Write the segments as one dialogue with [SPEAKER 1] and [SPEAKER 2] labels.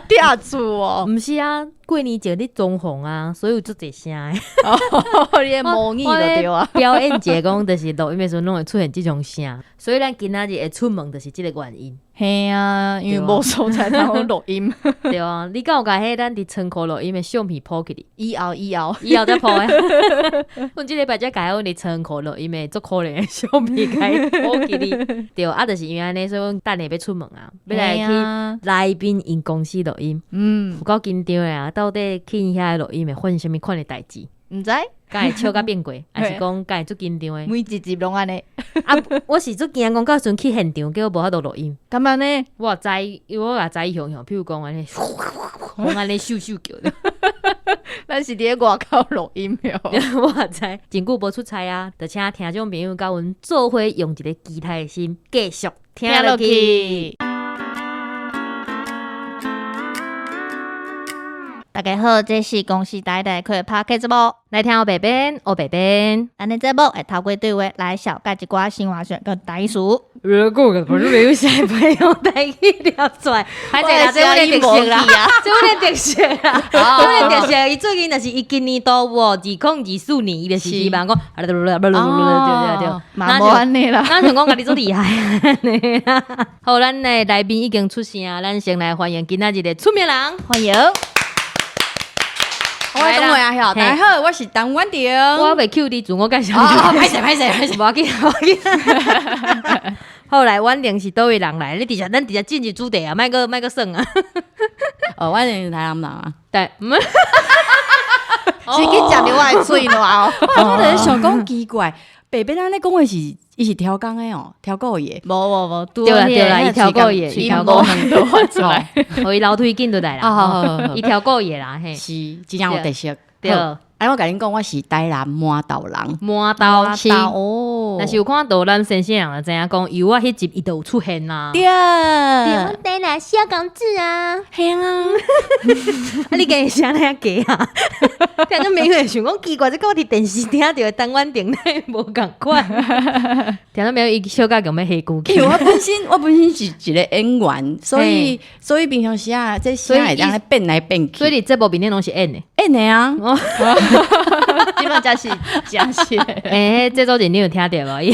[SPEAKER 1] 拆厝哦。
[SPEAKER 2] 毋是啊，過年前咧裝潢啊，所以有足濟聲的。
[SPEAKER 1] 哦，你的模擬就對啊。
[SPEAKER 2] 表演者講，就是錄音的時陣攏會出現這種聲，所以咱今仔日會出門就是這个原因。
[SPEAKER 1] 嘿啊，因為無所在通好錄音。
[SPEAKER 2] 對啊，你敢有共彼咱佇倉庫錄音的相片 po 起來？
[SPEAKER 1] 以後以後
[SPEAKER 2] 以後再 po 的。阮這禮拜才共阮佇倉庫錄音的足可憐的相片共伊 po 起來。對，啊，就是因為按呢，所以阮等下欲出門啊，欲來去來賓𪜶公司錄音。有夠緊張的啊！到底去𪜶遐錄音會發生啥物款的代誌？
[SPEAKER 1] 毋知。
[SPEAKER 2] 敢會笑甲變過，還是講敢會足緊張的？
[SPEAKER 1] 每一集攏按呢。
[SPEAKER 2] 啊，我是足驚講到時陣去現場，結果無法度錄音。
[SPEAKER 1] 敢按呢？
[SPEAKER 2] 我知，因為我也知伊雄雄，譬如講按呢，風按呢咻咻叫的。
[SPEAKER 1] 咱是佇咧外口錄音喲。
[SPEAKER 2] 我也知，真久無出差啊，就請聽眾朋友佮阮做伙用一个期待的心繼續聽落去。
[SPEAKER 1] 大家好，這是公視台台開 Podcast 節目，
[SPEAKER 2] 來聽烏白變，烏白變。
[SPEAKER 1] 咱的節目會透過對話來小解一寡生活上的台語詞。
[SPEAKER 2] 如果個朋友現在不用台語念出來，歹勢啦，這阮的特色啦，這阮的特色啦，這阮的特色。伊最近就是伊今年度有2024年，伊就是希望講，對對對，
[SPEAKER 1] 嘛無按呢啦，
[SPEAKER 2] 咱想講家己足厲害。好，咱的來賓已經出聲，咱先來歡迎今仔日的出名人，
[SPEAKER 1] 歡迎。
[SPEAKER 3] 我講話啊，大家好，我是陳婉婷。
[SPEAKER 2] 我袂 cue 你自我介紹。
[SPEAKER 3] 歹勢歹勢歹勢，
[SPEAKER 2] 無要緊無要緊。後來婉婷是佗位人來？你直接咱直接進入主題啊，莫閣莫閣耍啊。
[SPEAKER 3] 哦，婉婷是台南人啊。
[SPEAKER 2] 對。
[SPEAKER 1] 是去食著我的喙瀾哦。
[SPEAKER 3] 我就是想講奇怪，白白咱咧講話是伊是調工的哦，調故意的。
[SPEAKER 1] 無無無，
[SPEAKER 2] 對啦對啦，伊調故意的，
[SPEAKER 1] 伊無兩都發出來，
[SPEAKER 2] 予伊樓梯緊就來啦。伊調故意的啦，嘿。
[SPEAKER 3] 是，真正有特色。
[SPEAKER 2] 對。
[SPEAKER 3] 哎，我共恁講，我是台南麻豆人。
[SPEAKER 2] 麻豆是
[SPEAKER 1] 哦，
[SPEAKER 2] 若是有看導覽先生人就知影講，有我彼集伊就有出現啦。
[SPEAKER 3] 對，
[SPEAKER 2] 對，阮台南小公子啊，
[SPEAKER 3] 嘿啊，
[SPEAKER 2] 啊你家聲爾低啊？聽眾朋友想講奇怪，這佮我佇電視聽著的陳婉婷無仝款。聽眾朋友伊小可共欲下句
[SPEAKER 3] 因為我本身是一个演員，所以平常時啊，這聲會當咧變來變去。
[SPEAKER 2] 所以你節目面頂攏是演的，
[SPEAKER 3] 演的啊。
[SPEAKER 1] 這擺才是真實。
[SPEAKER 2] 欸，這組人你有聽著無？伊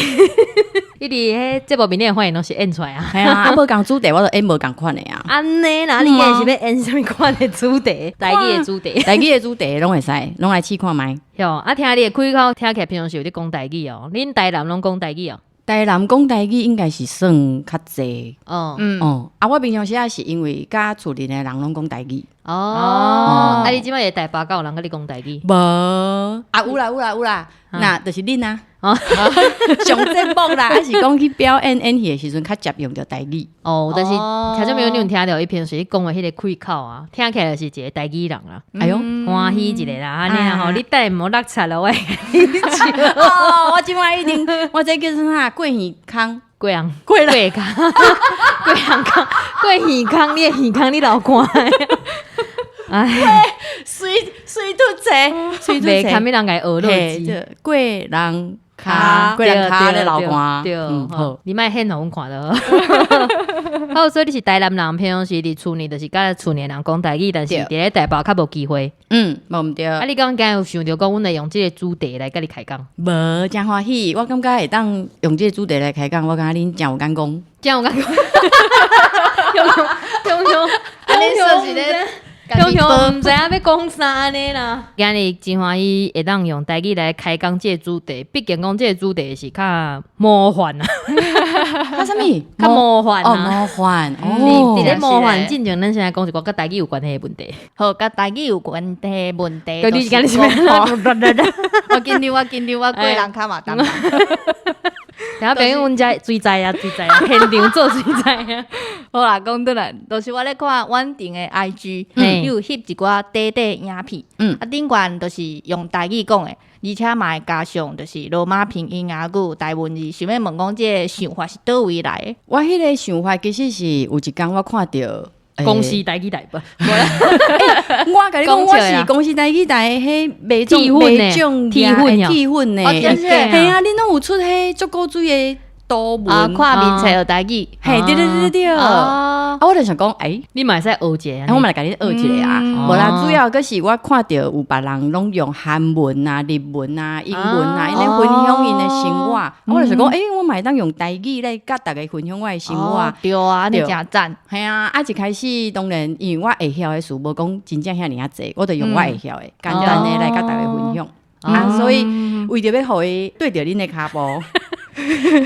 [SPEAKER 2] 伊佇彼節目面頂反應攏是演出來啊。
[SPEAKER 3] 係啊，啊無仝主題，我就演無仝款的啊。
[SPEAKER 2] 按呢啦，你今日是欲演啥物款的主題？台語的主題，
[SPEAKER 3] 台語的主題攏會使，攏來試看覓。
[SPEAKER 2] 喲，啊，聽你的開口聽起來平常時有咧講台語哦。恁台南攏講台語哦？
[SPEAKER 3] 台南講台語應該是算較濟。
[SPEAKER 2] 哦，
[SPEAKER 3] 哦，啊，我平常時啊是因為佮厝裡的人攏講台語。
[SPEAKER 2] 哦，啊，你這擺佇台北敢有人佮你講台語？
[SPEAKER 3] 無，啊，有啦有啦有啦，那就是恁啊。
[SPEAKER 2] 哦，
[SPEAKER 3] 上節目啦，還是講去表演演戲的時陣較捷用著台語。
[SPEAKER 2] 哦，但是聽眾朋友你有聽著伊平時講的彼个開口啊，聽起來就是一个台語人啦。
[SPEAKER 3] 哎喲，
[SPEAKER 2] 歡喜一个啦，按呢吼，你等下毋好落漆咯，我。
[SPEAKER 3] 哦，我這擺一定，我這叫做啥？過耳空，
[SPEAKER 2] 過人，
[SPEAKER 3] 過人
[SPEAKER 2] 空，過人空，過耳空，你的耳空你流汗。哎，
[SPEAKER 3] 水水吐舌，水吐舌，
[SPEAKER 2] 袂堪欲人共伊學落字，
[SPEAKER 3] 過人跤，過人跤咧流汗，
[SPEAKER 2] 對，好，你莫現予阮看著。好，所以你是台南人，平常時佇厝內就是佮厝內人講台語，但是佇咧台北較無機會。
[SPEAKER 3] 嗯，無毋對。
[SPEAKER 2] 啊，你敢今日有想著講，阮會用這个主題來佮你開講？
[SPEAKER 3] 無，誠歡喜，我感覺會當用這个主題來開講，我感覺恁誠有眼光。
[SPEAKER 2] 誠有眼光。雄雄，
[SPEAKER 1] 按呢算是咧。
[SPEAKER 2] 雄雄毋知影欲講啥按呢啦。今日真歡喜會當用台語來開講這个主題，畢竟講這个主題是較魔幻啊。
[SPEAKER 3] 較啥物？
[SPEAKER 2] 較魔幻
[SPEAKER 3] 啊！魔幻哦。
[SPEAKER 2] 佇咧魔幻進前，咱先來講一寡佮台語有關係的問題。
[SPEAKER 1] 好，佮台語有關係的問題。
[SPEAKER 2] 你今日是欲
[SPEAKER 1] 我緊張，我緊張，我過人跤嘛擔。
[SPEAKER 2] 聽朋友，阮遮水災啊，水災啊，現場做水災啊。
[SPEAKER 1] 好啦，講轉來，就是我咧看婉婷的 IG，伊有翕一寡短短影片，啊頂懸就是用台語講的，而且嘛會加上就是羅馬拼音啊，閣有台文字，想欲問講這个想法是佗位來的？
[SPEAKER 3] 我彼个想法其實是有一工我看著
[SPEAKER 2] 公視台語台無？
[SPEAKER 3] 我共你講，我是公視台語台彼袂獎袂獎鐵粉呢？嘿啊，恁攏有出彼足古錐的。多文
[SPEAKER 1] 啊，看面冊學台語，
[SPEAKER 3] 嘿，對對對對對，啊，我就想講，欸，
[SPEAKER 2] 你嘛會使學一下，
[SPEAKER 3] 我嘛來共你學一下啊，無啦，主要閣是我看著有別人攏用韓文啊、日文啊、英文啊，𪜶咧分享𪜶的生活，我就想講，欸，我嘛會當用台語來佮逐家分享我的生活，
[SPEAKER 1] 對啊，按呢誠讚，
[SPEAKER 3] 嘿啊，啊一開始當然因為我會曉的詞無講真正遐爾仔濟，我就用我會曉的簡單的來佮逐家分享，啊，所以為著欲予伊對著恁的跤步。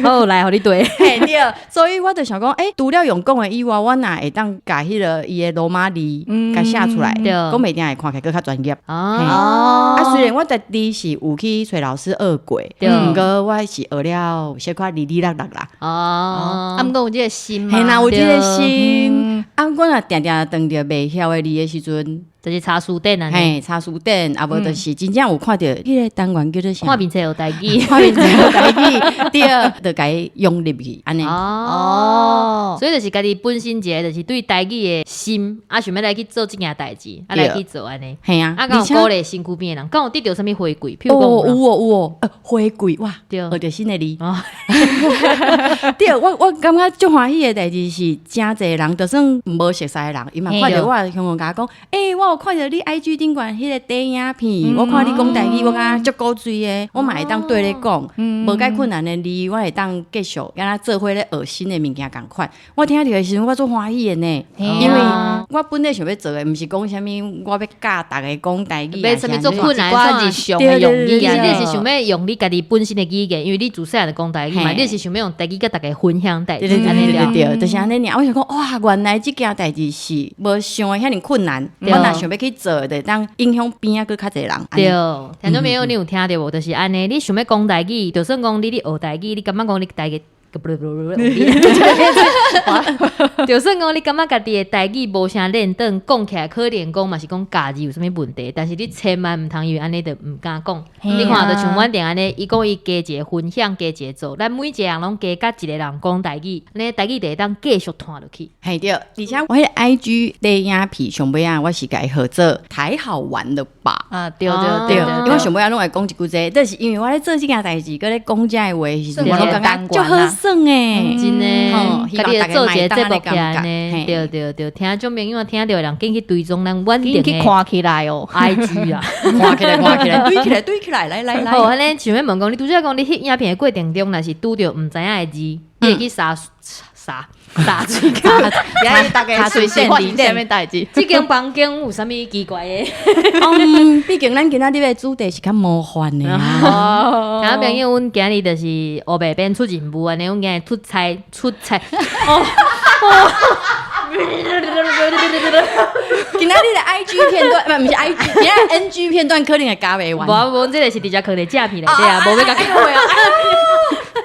[SPEAKER 2] 好，來，予你對。
[SPEAKER 3] 嘿對，所以我就想講，欸，除了用講的以外，我若會當共彼个伊的羅馬字共寫出來，講袂定會看起來閣較專業。
[SPEAKER 2] 哦，
[SPEAKER 3] 啊，雖然我家己是有去揣老師學過，毋過我是學了小可哩哩落落啦。
[SPEAKER 2] 哦，
[SPEAKER 1] 啊，毋過有這个心，
[SPEAKER 3] 嘿啦，有這个心。啊，我若定定當著袂曉的字的時陣，
[SPEAKER 2] 就是查辭典啊，
[SPEAKER 3] 嘿，查辭典，啊無就是真正有看著彼个單元叫做啥？
[SPEAKER 2] 看面冊學台語，
[SPEAKER 3] 看面冊學台語，對，就共伊融入去按呢。
[SPEAKER 2] 哦，所以就是家己本身一个就是對台語的心，啊，想欲來去做這件代誌，啊來去做按呢。
[SPEAKER 3] 嘿啊，
[SPEAKER 2] 啊，敢有鼓勵身軀邊的人，敢有得著啥物回饋？譬如講，
[SPEAKER 3] 有哦有哦，回饋哇，學著新的字。對，我感覺足歡喜的代誌是，誠濟人，就算無熟似的人，伊嘛看著我，向我共我講，欸，我有看著你 IG 頂懸彼个短影片，我看你講台語，我感覺足古錐的，我嘛會當對你講，無介困難的字，我會當繼續敢若做伙咧學新的物件仝款。我聽著的時陣，我足歡喜的呢，因為我本來想欲做的，毋是講啥物，我欲教逐家講台語，
[SPEAKER 2] 欲啥物足困難，
[SPEAKER 1] 日常的用語啊，
[SPEAKER 2] 你是想欲用你家己本身的語言，因為你自細漢就講台語嘛，你是想欲用台語佮逐家分享代誌，
[SPEAKER 3] 對對對對對，就是按呢爾。我想講，哇，原來這件代誌是無想的遐爾困難，我若想欲去做，就會當影響邊仔閣較濟人。
[SPEAKER 2] 對，聽眾朋友，你有聽著無？就是按呢，你想欲講台語，就算講你咧學台語，你感覺講你台語？就算講你感覺家己的台語無啥輪轉，講起來可能講嘛是講咬字有啥物問題，但是你千萬毋通因為按呢就毋敢講。你看，就像阮定按呢，伊講伊加一個分享，加一個做，咱每一個人攏加佮一個人講台語，按呢台語就會當繼續傳落去。
[SPEAKER 3] 嘿對，而且我彼個 IG 短影片上尾仔，我是共伊號做太好玩了吧？
[SPEAKER 1] 啊，對對對，
[SPEAKER 3] 因為我上尾仔攏會講一句這個，但是因為我咧做這件代誌，閣咧講這个話的時陣，我攏感覺足好耍的，
[SPEAKER 2] 真的，家己做一个節目起來呢，對對對，聽眾朋友聽著的人緊去追蹤咱婉婷
[SPEAKER 1] 去看起來哦
[SPEAKER 2] ，IG 啊，
[SPEAKER 3] 看起來看起來，對起來對起來，來來來。
[SPEAKER 2] 好，按呢想欲問講，你拄才講你翕影片的過程中，若是拄著毋知影的字，你會去查查查喙卡，
[SPEAKER 1] 大家隨時發生啥物代誌？
[SPEAKER 2] 這間房間有啥物奇怪的？
[SPEAKER 3] 嗯，畢竟咱今仔日的主題是較魔幻的啊。
[SPEAKER 2] 聽眾朋友，阮今日就是烏白變出任務按呢，阮今日出差出差。
[SPEAKER 3] 今仔日的 IG 片段，毋是 IG，今仔 NG 片段可能會加袂完。
[SPEAKER 2] 無無，這个是直接囥佇正片內底啊，無欲共。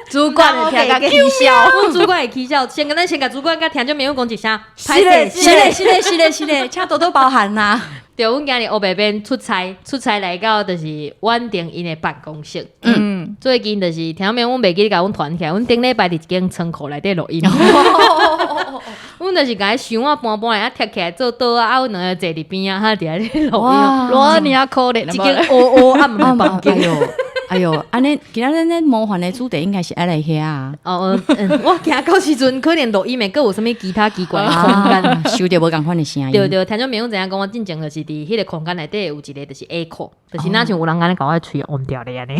[SPEAKER 1] 主管會聽甲起笑，
[SPEAKER 2] 阮主管會起笑。先共咱先共主管佮聽眾朋友講一聲，
[SPEAKER 3] 是咧，是咧，是咧，是咧，是咧，請多多包涵啦。
[SPEAKER 2] 對，阮今日烏白變出差，出差來到就是婉婷𪜶的辦公室。嗯，最近就是聽眾朋友，阮袂記得共阮團起來，阮頂禮拜佇一間倉庫內底錄音。阮就是共伊箱仔搬搬來，啊疊起來做桌仔，啊阮兩个坐佇邊仔，哈佇遐咧錄音。
[SPEAKER 1] 哇，爾可憐，
[SPEAKER 2] 一間黑黑暗暗的房間。
[SPEAKER 3] 哎喲，按呢，今仔日咱魔幻的主題應該是愛來遐啊。
[SPEAKER 2] 哦，我驚到時陣可能錄音會閣有啥物其他奇怪的空間，
[SPEAKER 3] 收著無仝款的聲音。
[SPEAKER 2] 對對，聽眾朋友知影講，我進前就是佇彼個空間內底有一個就是 echo，就是若像有人按呢共我的喙甕掉咧按呢。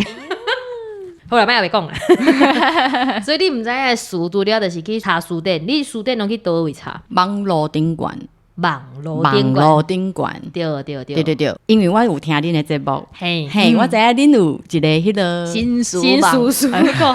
[SPEAKER 2] 好啦，莫閣講啦。所以你毋知影詞，除了就是去查辭典，你辭典攏去佗位查？
[SPEAKER 3] 網路頂懸。
[SPEAKER 2] 網路頂
[SPEAKER 3] 網路頂懸，
[SPEAKER 2] 對對對
[SPEAKER 3] 對對對，因為我有聽恁的節目，
[SPEAKER 2] 嘿，
[SPEAKER 3] 嘿，我知影恁有一個彼个
[SPEAKER 1] 新書
[SPEAKER 2] 新書書講，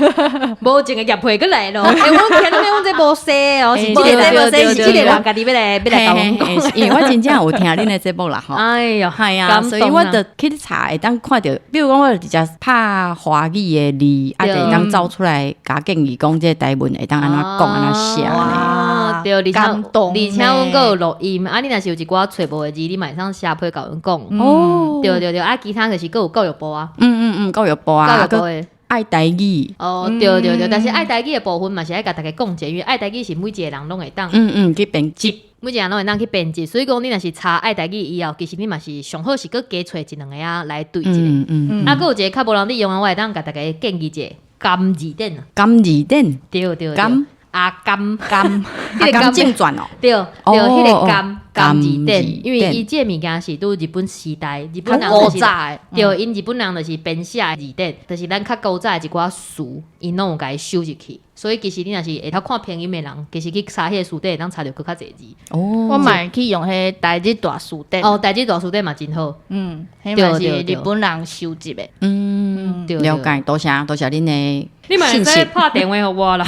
[SPEAKER 2] 無一個業配閣來咯。欸，我聽到阮這無說哦，是這个無說，是這个人家己欲來欲來共阮講，
[SPEAKER 3] 因為我真正有聽恁的節目啦，吼。
[SPEAKER 2] 哎喲，
[SPEAKER 3] 係啊，所以我就去查，會當看著，比如講，我就直接拍華語的字，啊，就會當走出來，共建議講這个台文會當按怎講，按怎寫呢？
[SPEAKER 2] 對，而且而且阮閣有錄音，啊，你若是有一寡揣無的字，你嘛會當寫批共阮講。
[SPEAKER 3] 哦，
[SPEAKER 2] 對對對，啊，其他就是閣有教育部啊。
[SPEAKER 3] 嗯嗯嗯，教育部啊，
[SPEAKER 2] 教育部的
[SPEAKER 3] 愛台語。
[SPEAKER 2] 哦，對對對，但是愛台語的部分嘛是愛共逐家講者，因為愛台語是每一個人攏會當。
[SPEAKER 3] 嗯嗯，去編輯。
[SPEAKER 2] 每一個人攏會當去編輯，所以講你若是查愛台語以後，其實你嘛是上好是閣加揣一兩个仔來對一下。
[SPEAKER 3] 嗯嗯。
[SPEAKER 2] 啊，閣有一个較無人咧用的，我會當共逐家建議一下。甘字典啊。
[SPEAKER 3] 甘字典。
[SPEAKER 2] 對對對。
[SPEAKER 3] 甘
[SPEAKER 2] 阿甘
[SPEAKER 1] 甘。
[SPEAKER 3] 阿甘正傳哦。
[SPEAKER 2] 對對，彼个甘甘字典，
[SPEAKER 3] 甘字
[SPEAKER 2] 因為伊這个物件是佇日本時代，日本人
[SPEAKER 1] 較
[SPEAKER 2] 就是
[SPEAKER 1] 古早的。
[SPEAKER 2] 對，𪜶日本人就是編寫字典，就是咱較古早的一寡詞，𪜶攏有共伊收入去。所以其實你若是會曉看拼音的人，其實去查彼个詞典會當查著閣較濟字。
[SPEAKER 1] 我嘛會去用彼个台日大辭典。
[SPEAKER 2] 哦，台日大辭典嘛真好。
[SPEAKER 1] 嗯，彼嘛是日本人收集的。
[SPEAKER 3] 嗯，了解，多謝多謝恁的。
[SPEAKER 2] 你嘛會使拍電話予我啦。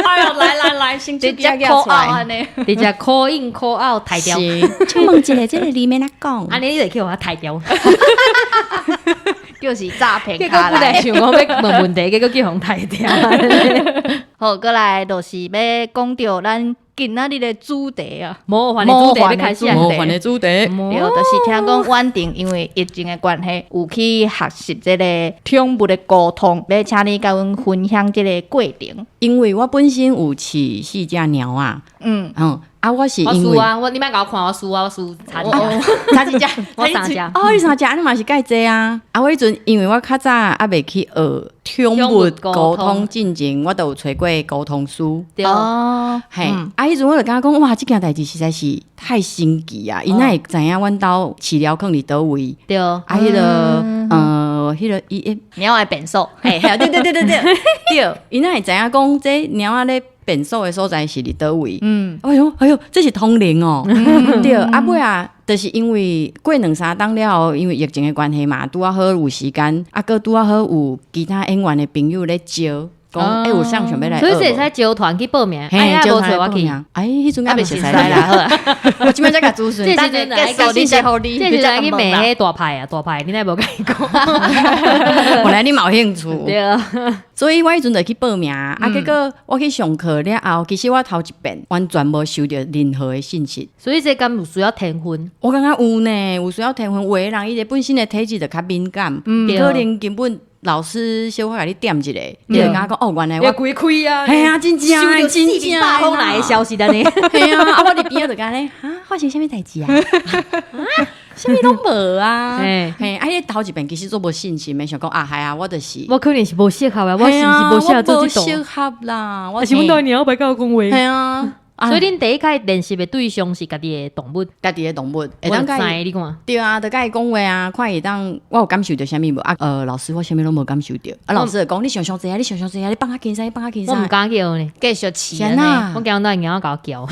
[SPEAKER 3] 哎喲，來來來，先
[SPEAKER 1] 直接 call out 按呢，
[SPEAKER 2] 直接 call in call out 刣掉。
[SPEAKER 3] 請問一下，這个裡面哪講？
[SPEAKER 2] 按呢你就去予我刣掉。
[SPEAKER 1] 就是詐騙。
[SPEAKER 2] 結果本來想講欲問問題，結果去予刣掉。
[SPEAKER 1] 好，過來就是欲講著咱今仔日的主題啊，
[SPEAKER 2] 魔幻的主題欲開始啊，
[SPEAKER 3] 魔幻的主題，
[SPEAKER 1] 對，就是聽講婉婷因為疫情的關係，有去學習這个寵物的溝通，欲請你共阮分享這个過程。
[SPEAKER 3] 因為我本身有飼四隻貓仔，嗯嗯，啊，我是因為
[SPEAKER 2] 我輸啊，我你莫共我看我輸啊，我輸差一隻，
[SPEAKER 3] 差一隻，
[SPEAKER 2] 我三隻。
[SPEAKER 3] 哦，你三隻，你嘛是蓋濟啊？啊，我彼陣因為我較早猶未去學寵物溝通進前，我都有揣過溝通師。
[SPEAKER 2] 對
[SPEAKER 1] 哦，
[SPEAKER 3] 嘿，啊，彼陣我就感覺講，哇，這件代誌實在是太神奇啊！伊哪會知影阮兜飼料囥佇佗位？
[SPEAKER 2] 對，
[SPEAKER 3] 啊，彼个，彼个伊
[SPEAKER 1] 貓的便所，
[SPEAKER 3] 嘿，對對對對對對，伊哪會知影講這貓仔咧便所的所在是佇佗位？嗯，哎喲，哎喲，這是通靈哦，對，啊尾啊，就是因為過兩三冬了後，因為疫情的關係嘛，拄仔好有時間，啊，閣拄仔好有其他演員的朋友咧招。講欸，有啥想欲來？
[SPEAKER 2] 所以是會使招團去報名，
[SPEAKER 3] 嘿，
[SPEAKER 2] 招團我去。
[SPEAKER 3] 哎，彼陣猶未熟似
[SPEAKER 1] 啦，好啦，
[SPEAKER 3] 我這擺才共諮詢。
[SPEAKER 2] 這時陣來
[SPEAKER 3] 信息予你，
[SPEAKER 2] 這時陣來去罵彼大派啊，大派，你哪無共伊講？
[SPEAKER 3] 原來你嘛有興趣。
[SPEAKER 2] 對啊，
[SPEAKER 3] 所以我彼陣就去報名，啊，結果我去上課了後，其實我頭一遍完全無收著任何的信息。
[SPEAKER 2] 所以這敢有需要天分？
[SPEAKER 3] 我感覺有呢，有需要天分。有的人伊個本身的體質就較敏感，可能根本。老師小可共你點一下，你就感覺講哦，原來我
[SPEAKER 2] 規開啊，
[SPEAKER 3] 嘿啊，真正真正
[SPEAKER 2] 百風來的消息按呢，
[SPEAKER 3] 嘿啊，啊我佇邊仔就按呢，啊，發生啥物代誌啊？啥物攏無啊，嘿，啊，彼頭一遍其實做無信心的，想講啊，係啊，我就是，
[SPEAKER 2] 我可能是無適合啊，我是毋是無適合做這
[SPEAKER 3] 無適合啦，
[SPEAKER 2] 我是阮兜貓袂共我講話，
[SPEAKER 3] 嘿啊。
[SPEAKER 2] 所以恁第一擺練習的對象是家己的動物，
[SPEAKER 3] 家己的動物，
[SPEAKER 2] 會當共伊，你看，
[SPEAKER 3] 對啊，就共伊講話啊，看伊當我有感受著啥物無啊？老師，我啥物攏無感受著。啊，老師就講你想傷濟啊，你想傷濟啊，你放較輕鬆，你放較輕鬆。
[SPEAKER 2] 我毋敢去學呢，
[SPEAKER 1] 繼續飼呢，
[SPEAKER 2] 我驚阮兜貓仔共我叫。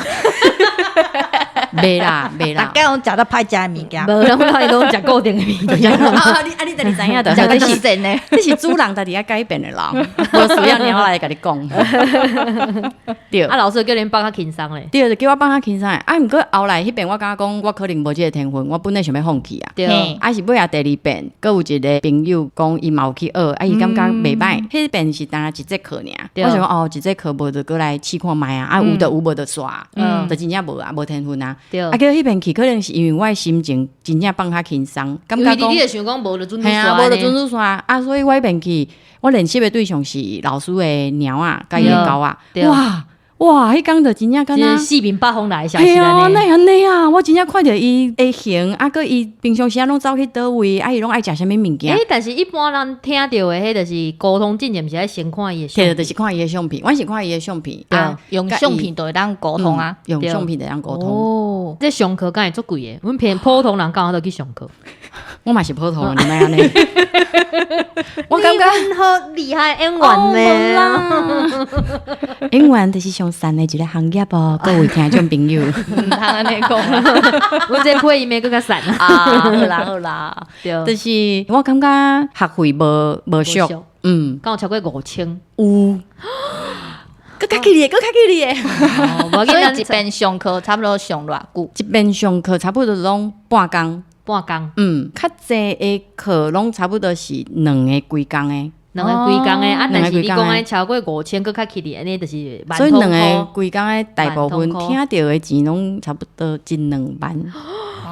[SPEAKER 3] 袂啦，袂啦，
[SPEAKER 1] 逐家攏食得歹食的物件，
[SPEAKER 2] 無，阮兜攏食固定的物件。
[SPEAKER 3] 啊，你啊，你家己知影著，
[SPEAKER 1] 這是真的，
[SPEAKER 3] 這是主人家己愛改變的啦，無需要貓來共你講。對，
[SPEAKER 2] 啊，老師叫恁放較輕鬆咧，
[SPEAKER 3] 對，就叫我放較輕鬆。啊，毋過後來彼遍我感覺講，我可能無這个天分，我本來想欲放棄啊。
[SPEAKER 2] 對，
[SPEAKER 3] 啊是尾仔第二遍，閣有一个朋友講伊嘛有去學，啊伊感覺袂歹。彼遍是單一節課爾，我想講哦，一節課無就閣來試看覓啊，啊有就有，無就煞，就真正無啊，無天分啊。啊，結果彼遍去可能是因為我的心情真正放較輕鬆，感覺講，
[SPEAKER 2] 你就想講無就準
[SPEAKER 3] 嘿啊，無就準煞啊，所以我彼遍去，我練習的對象是老師的貓仔，佮伊的狗仔，哇！哇！彼工就真正敢若
[SPEAKER 2] 四面八方來的消息。
[SPEAKER 3] 嘿啊，哪會按呢啊？我真正看著伊的形，啊，閣伊平常時啊攏走去佗位，啊，伊攏愛食啥物物件。
[SPEAKER 2] 欸，但是一般人聽著的，彼就是溝通進前，毋是愛先看伊的相片。
[SPEAKER 3] 對，就是看伊的相片，阮是看伊的相片。
[SPEAKER 1] 啊，用相片就會當溝通啊，
[SPEAKER 3] 用相片就會當溝通。
[SPEAKER 2] 哦，這上課敢會足貴的？阮偏普通人敢有法度去上課？
[SPEAKER 3] 我嘛是普通人，你莫按呢。我感覺
[SPEAKER 2] 好厲害演員呢。
[SPEAKER 3] 演員就是上善的一个行業哦，各位聽眾朋友。
[SPEAKER 1] 毋通按呢講，
[SPEAKER 2] 阮這配音的閣較散
[SPEAKER 3] 啊。好啦好啦，
[SPEAKER 2] 對，
[SPEAKER 3] 就是我感覺學費無俗，嗯，
[SPEAKER 2] 敢有超過5000？
[SPEAKER 3] 有。閣較起哩，閣較起哩的。
[SPEAKER 1] 所以一遍上課差不多上偌久？
[SPEAKER 3] 一遍上課差不多攏半工。
[SPEAKER 2] 半工。
[SPEAKER 3] 嗯，較濟的課攏差不多是兩个規工的。
[SPEAKER 2] 兩个規工的啊，但是你講按呢超過5000，閣較起哩，按呢就是
[SPEAKER 3] 所以兩个規工的大部分聽著的錢攏差不多一兩萬。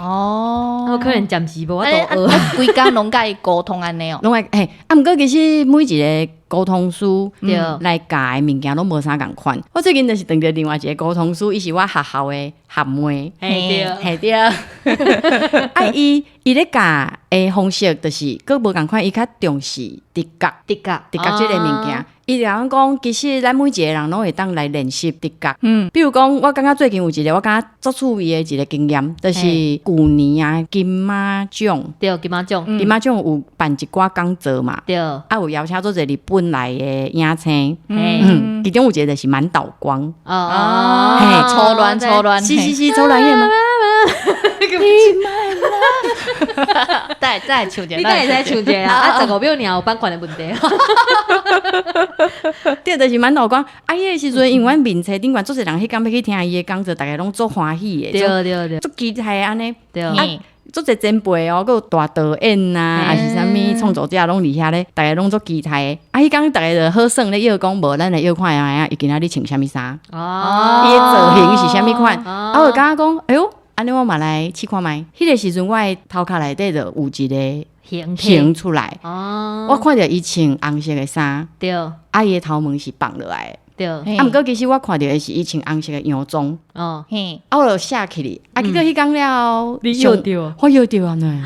[SPEAKER 1] 哦，
[SPEAKER 2] 我可能暫時無法度學。
[SPEAKER 1] 規工攏共伊溝通按呢哦。
[SPEAKER 3] 攏愛嘿，啊，毋過其實每一个溝通師來教的物件攏無啥仝款。我最近就是碰著另外一個溝通師，伊是我學校的學妹，
[SPEAKER 2] 嘿對，
[SPEAKER 3] 嘿對。啊，伊咧教的方式就是閣無仝款，伊較重視直覺，
[SPEAKER 1] 直覺，
[SPEAKER 3] 直覺這个物件。伊就講講，其實咱每一個人攏會當來練習直覺。比如講，我感覺最近有一個我感覺足趣味的一個經驗，就是舊年啊金馬獎，
[SPEAKER 2] 對，金馬獎，
[SPEAKER 3] 金馬獎有辦一寡講座嘛，
[SPEAKER 2] 對，
[SPEAKER 3] 啊有邀請做濟日本來的影星，其中有一個就是滿島光，
[SPEAKER 2] 哦，
[SPEAKER 3] 嘿，
[SPEAKER 1] 初戀初戀，
[SPEAKER 3] 是是是，初戀的嗎？
[SPEAKER 1] 再再唱一下，
[SPEAKER 2] 你等下會使唱一下啊！15秒爾有版權的問題。
[SPEAKER 3] 對，就是滿島光。啊，彼个時陣，因為阮面冊頂懸足濟人彼工欲去聽伊的講座，逐家攏足歡喜的，
[SPEAKER 2] 對對對，
[SPEAKER 3] 足期待的按呢。
[SPEAKER 2] 對，
[SPEAKER 3] 啊，足濟前輩哦，閣有大導演啊，抑是啥物創作者攏佇遐咧，逐家攏足期待的。啊，彼工逐家就好耍咧，約講無，咱來約看覓啊，伊今仔日穿啥物衫？
[SPEAKER 2] 哦，
[SPEAKER 3] 伊的造型是啥物款？啊，我就感覺講，哎喲，按呢我嘛來試看覓。彼个時陣，我的頭殼內底就有一個形出來。我看著伊穿紅色的衫，
[SPEAKER 2] 對，
[SPEAKER 3] 啊，伊的頭毛是綁落來的，
[SPEAKER 2] 對，
[SPEAKER 3] 啊，毋過其實我看著的是伊穿紅色的洋裝，
[SPEAKER 2] 哦，
[SPEAKER 3] 啊，我就寫起來，啊，結果彼工了後，
[SPEAKER 2] 你約著，
[SPEAKER 3] 我約著啊呢。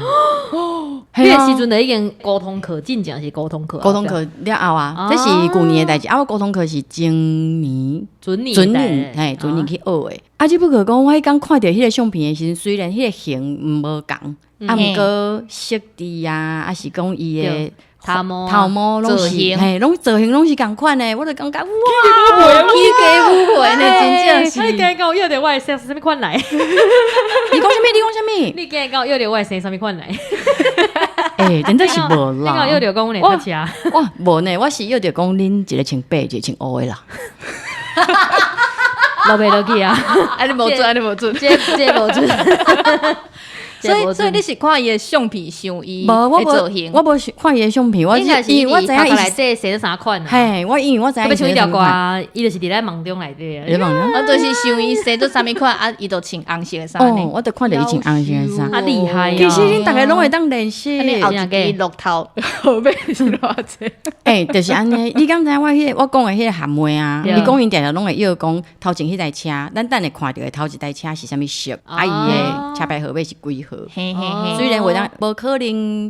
[SPEAKER 2] 彼个時陣就已經溝通課進前是溝通課，
[SPEAKER 3] 溝通課了後啊，這是舊年的代誌，啊，我溝通課是前年、
[SPEAKER 2] 準年、
[SPEAKER 3] 準年，嘿，準年去學的。啊，只不過講，我彼工看著彼个相片的時陣，雖然彼个型無仝，啊，毋過色調啊，抑是講伊的
[SPEAKER 2] 頭毛、
[SPEAKER 3] 頭毛攏是，嘿，攏造型攏是仝款的，我就感覺哇，
[SPEAKER 1] 起雞舞會呢，真正是。
[SPEAKER 2] 你今日講約著我的生啥物款來？
[SPEAKER 3] 你講啥物？你講啥物？
[SPEAKER 2] 你今日講約著我的生啥物款來？
[SPEAKER 3] 欸，真的是無啦。
[SPEAKER 2] 你講約著講阮會車？
[SPEAKER 3] 哇，無呢，我是約著講恁一個穿白，一個穿烏的啦。
[SPEAKER 2] 落袂落去啊？
[SPEAKER 1] 啊，你無準，你無準，
[SPEAKER 2] 這無準。
[SPEAKER 1] 所以你是看伊的相片想伊
[SPEAKER 3] 無，我
[SPEAKER 1] 的造型，
[SPEAKER 3] 我無看伊的相片，我是因為我知影伊
[SPEAKER 2] 內底生啥款啊。
[SPEAKER 3] 嘿，我因為我知影伊
[SPEAKER 2] 唱彼條歌，伊就是佇咧夢中內底啊。
[SPEAKER 1] 我就是想伊生做啥物款，啊，伊就穿紅色的衫。
[SPEAKER 3] 哦，我就看著伊穿紅色的衫，
[SPEAKER 2] 啊厲害！
[SPEAKER 3] 其實恁逐家攏會當練習。
[SPEAKER 1] 後一支綠頭後尾是偌濟？
[SPEAKER 3] 欸，就是按呢。你敢知影我彼個我講的彼個學妹啊？伊講𪜶定定攏會約講頭前彼台車，咱等下看著的頭一台車是啥物色，啊，伊的車牌號碼是幾號？
[SPEAKER 1] 嘿嘿嘿，
[SPEAKER 3] 雖然會當無可能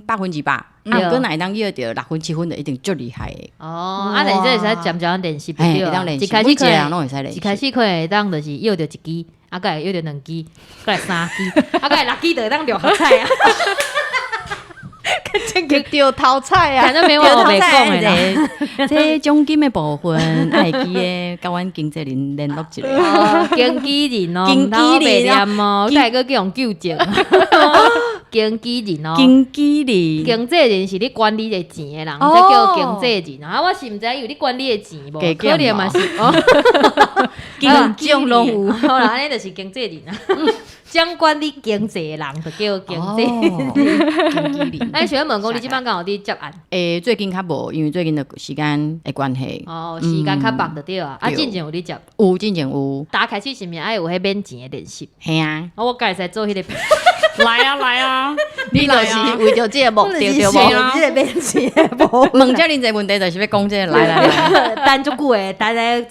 [SPEAKER 3] 100%，啊，毋過若會當約著6分7分就一定足厲害的。
[SPEAKER 2] 哦，啊，但是這會使漸漸練習，
[SPEAKER 3] 會當練習，每一個人攏會使練習。
[SPEAKER 2] 一開始可能會當就是約著一支，啊，閣會約著兩支，閣來三支，啊，閣來六支就會當著合彩啊。
[SPEAKER 1] 著頭彩啊！
[SPEAKER 2] 反正沒我袂講的啦。
[SPEAKER 3] 這獎金的部分，愛記得佮阮經紀人聯絡一下。
[SPEAKER 2] 經紀人哦，
[SPEAKER 3] 經紀人
[SPEAKER 2] 哦，閣會閣叫人糾正。經紀人哦，
[SPEAKER 3] 經紀人，
[SPEAKER 2] 經紀人是咧管理的錢的人，才叫經紀人。啊，我是毋知有咧管理的錢無，可能嘛是。
[SPEAKER 1] 經紀攏有，
[SPEAKER 2] 好啦，按呢就是經紀人啊。掌管你經濟的人就叫經濟
[SPEAKER 3] 經紀人。
[SPEAKER 2] 咱想問講，你這擺敢有佇接案？
[SPEAKER 3] 欸，最近較無，因為最近的時間的關係。
[SPEAKER 2] 哦，時間較縛就對啊。啊，進前有佇接？
[SPEAKER 3] 有，進前有。
[SPEAKER 2] 打開始是毋是愛有彼免錢的練習？
[SPEAKER 3] 嘿啊。
[SPEAKER 2] 我敢會使做彼個。
[SPEAKER 4] 來啊來啊！
[SPEAKER 1] 你就是為著這個目的對無？
[SPEAKER 2] 這個免錢的無。
[SPEAKER 3] 問遮爾濟問題，就是欲講這個來來來。
[SPEAKER 2] 等足久的，等咧十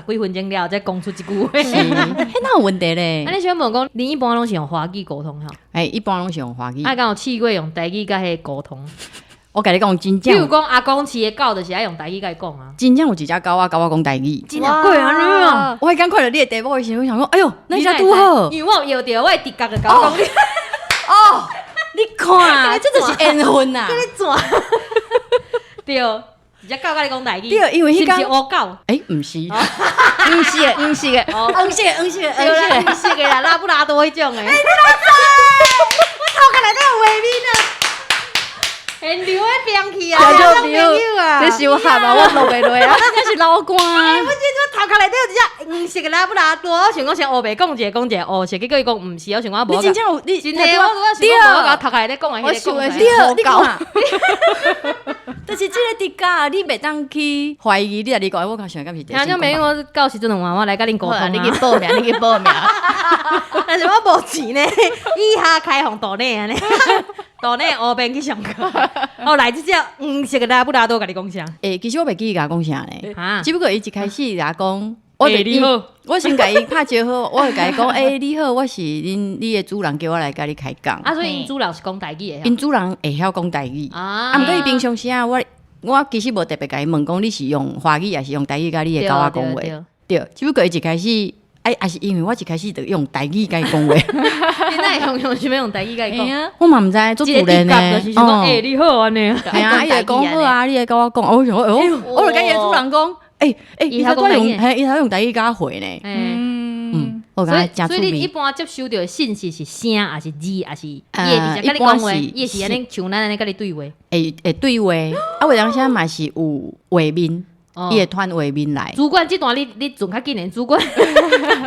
[SPEAKER 2] 幾分鐘了，才講出這句話。
[SPEAKER 3] 是，彼哪有問題咧？
[SPEAKER 2] 啊，你想問講，你一般攏是用華語溝通吼？
[SPEAKER 3] 欸，一般攏是用華語。
[SPEAKER 2] 啊，敢有試過用台語佮彼個溝通？
[SPEAKER 3] 我共你講，真正。
[SPEAKER 2] 比如講，阿公飼的狗就是愛用台語共伊講啊。
[SPEAKER 3] 真正有一隻狗仔，共我講台語。
[SPEAKER 2] 真正過按呢啊！
[SPEAKER 3] 我彼工看著你的題目的時陣，我想講，哎喲，咱遮拄好。
[SPEAKER 2] 因為我有約著，我的直覺就共我講。
[SPEAKER 3] 哦，你看，這就是緣分啊！
[SPEAKER 2] 對，一隻狗共你講台語。
[SPEAKER 3] 對，因為彼工
[SPEAKER 2] 是毋是烏狗？
[SPEAKER 3] 欸，毋是，
[SPEAKER 1] 毋是的，毋是的，
[SPEAKER 3] 黃色，黃色，
[SPEAKER 2] 對啦，黃色的啦，拉布拉多彼種的。欸，你哪知？我頭殼內底有畫面啊！現場的兵器啊，
[SPEAKER 1] 朋友啊，這是有合啊，我落袂落啊，
[SPEAKER 3] 這是老官。
[SPEAKER 2] 欸，我這我頭殼內底有一隻黃色的拉布拉多，我想講先烏白講一個，講一個烏色，結果伊講毋是，我想講無。
[SPEAKER 3] 你真正有，你
[SPEAKER 2] 真的，我我想講無，我頭殼內底講的彼個講。
[SPEAKER 3] 對，你看，就就是這个直覺，你袂當去懷疑你家己講，我較想敢是
[SPEAKER 2] 聽眾朋友，我到時陣換我來佮恁溝通啊。
[SPEAKER 1] 你去報名，你去報名。
[SPEAKER 2] 但是我無錢呢，以下開放抖內按呢，抖內烏邊去上課。哦，來這隻黃色的拉布拉多，共你講啥？
[SPEAKER 3] 欸，其實我袂記伊共我講啥呢，只不過伊一開始共我講，我
[SPEAKER 2] 欸，你好，
[SPEAKER 3] 我先共伊拍招呼，我會共伊講，欸，你好，我是恁你的主人叫我來共你開講。
[SPEAKER 2] 啊，所以𪜶主人是講台語的。
[SPEAKER 3] 𪜶主人會曉講台語。啊，毋過伊平常時啊，我其實無特別共伊問講你是用華語抑是用台語共你的狗仔講話。對，只不過伊一開始。哎，也是因為我一開始就用台語共伊講話。
[SPEAKER 2] 你哪會用想欲用台語共伊講？
[SPEAKER 3] 我嘛毋知，足自然呢。
[SPEAKER 2] 就是講，欸，你好按呢。
[SPEAKER 3] 係啊，伊會講好啊，你會共我講，我想講，哦，我就共伊的主人講，欸欸，伊頭用，嘿，伊頭用台語共我回呢。嗯，我感覺
[SPEAKER 2] 所以你一般接收著的信息是聲，抑是字，抑是伊會直接共你講話，伊會是按呢像咱按呢共你對話。
[SPEAKER 3] 會對話，啊，有當時嘛是有畫面。伊會傳畫面來。
[SPEAKER 2] 主管這段你轉較緊的，主管。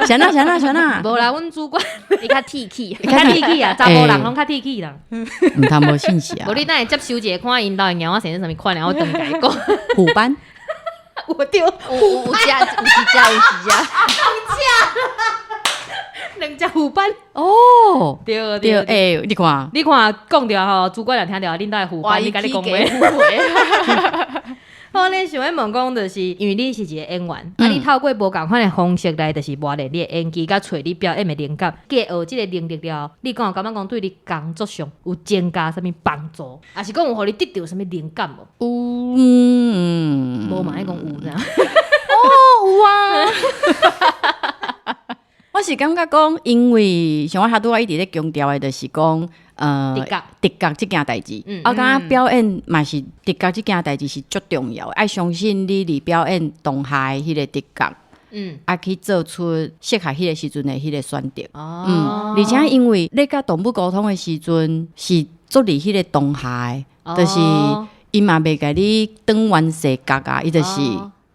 [SPEAKER 3] 啥啦啥啦啥啦？
[SPEAKER 2] 無啦，阮主管
[SPEAKER 1] 伊較鐵齒，
[SPEAKER 2] 較鐵齒啊，查埔人攏較鐵齒啦。
[SPEAKER 3] 毋通無信息啊！
[SPEAKER 2] 無你等下接收一下，看𪜶兜的貓仔生啥物款，然後轉共伊講。
[SPEAKER 3] 虎斑。
[SPEAKER 2] 我對，
[SPEAKER 1] 有有隻，有一隻，有一隻。
[SPEAKER 2] 兩隻，兩隻虎斑。
[SPEAKER 3] 哦，
[SPEAKER 2] 對對，
[SPEAKER 3] 欸，你看，
[SPEAKER 2] 你看講著吼，主管若聽著恁兜的虎斑，你共你講話。我咧想欲問講，就是因為你是一個演員，啊，你透過無仝款的方式來，就是磨練你的演技，佮揣你表演的靈感。經學這個能力了後，你敢有感覺講對你工作上有增加啥物幫助？抑是講有予你得著啥物靈感無？
[SPEAKER 3] 有，
[SPEAKER 2] 無嘛愛講有這樣。
[SPEAKER 3] 哦，有啊。我是感覺講，因為像我拄仔一直咧強調的，就是講，
[SPEAKER 2] 直
[SPEAKER 3] 覺這件代誌。我感覺表演嘛是直覺這件代誌是足重要的，愛相信你佇表演當下的彼個直覺，啊去做出適合彼個時陣的彼個選擇。
[SPEAKER 2] 哦，
[SPEAKER 3] 而且因為你佮動物溝通的時陣是足佇彼個當下的，就是伊嘛袂共你轉彎踅角啊，伊就是。